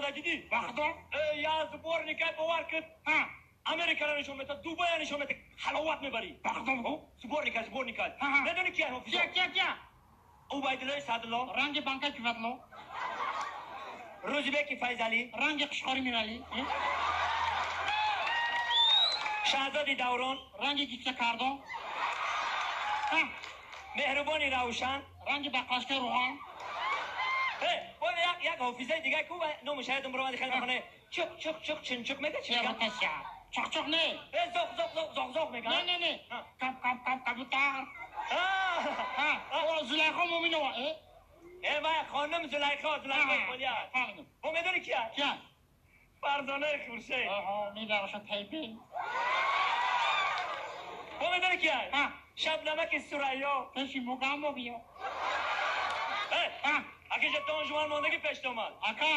омада дидӣ? Ба худо? Я сборника бовар кун. Ҳа. Америкаро нишон медиҳад, Дубайро нишон медиҳад, ҳаловат мебарӣ. Ба худо бигӯ. Сборника, сборника. Ҳа. Медонӣ ки ҳофизо? Кия, кия, кия? Убайдуллои Саъдулло. Ранги банка киватло. Рӯзибеки Файзалӣ. Ранги қушқори Миралӣ. Шаҳзоди Даврон. Ранги гипса кардо. Ҳа. Меҳрубони Равшан. Ранги бақлашкаи рӯған. Як як ҳофизаи дигар ку номаш ёдам баромад, хеле мехоне. Чуқ чуқ чуқ чунчуқ мега чӣ меган? Чуқ чуқ не. Зоқ зоқ зоқ зоқ зоқ меган. Не, не, не. Кап кап кап кабутар. Ҳа. О, Зулайхо Муминова. Вай хонум Зулайхо, Зулайхо Холия. Фаҳмидам. Бо медонӣ кия? Кия? Фарзонаи Хуршед. Оҳо, медараша тайпи. Бо медонӣ кия? Ҳа. Шабнамаки Сурайё. Пеши мугамбо биё. Аки жетон жуан мондагӣ пешт омад. Ака.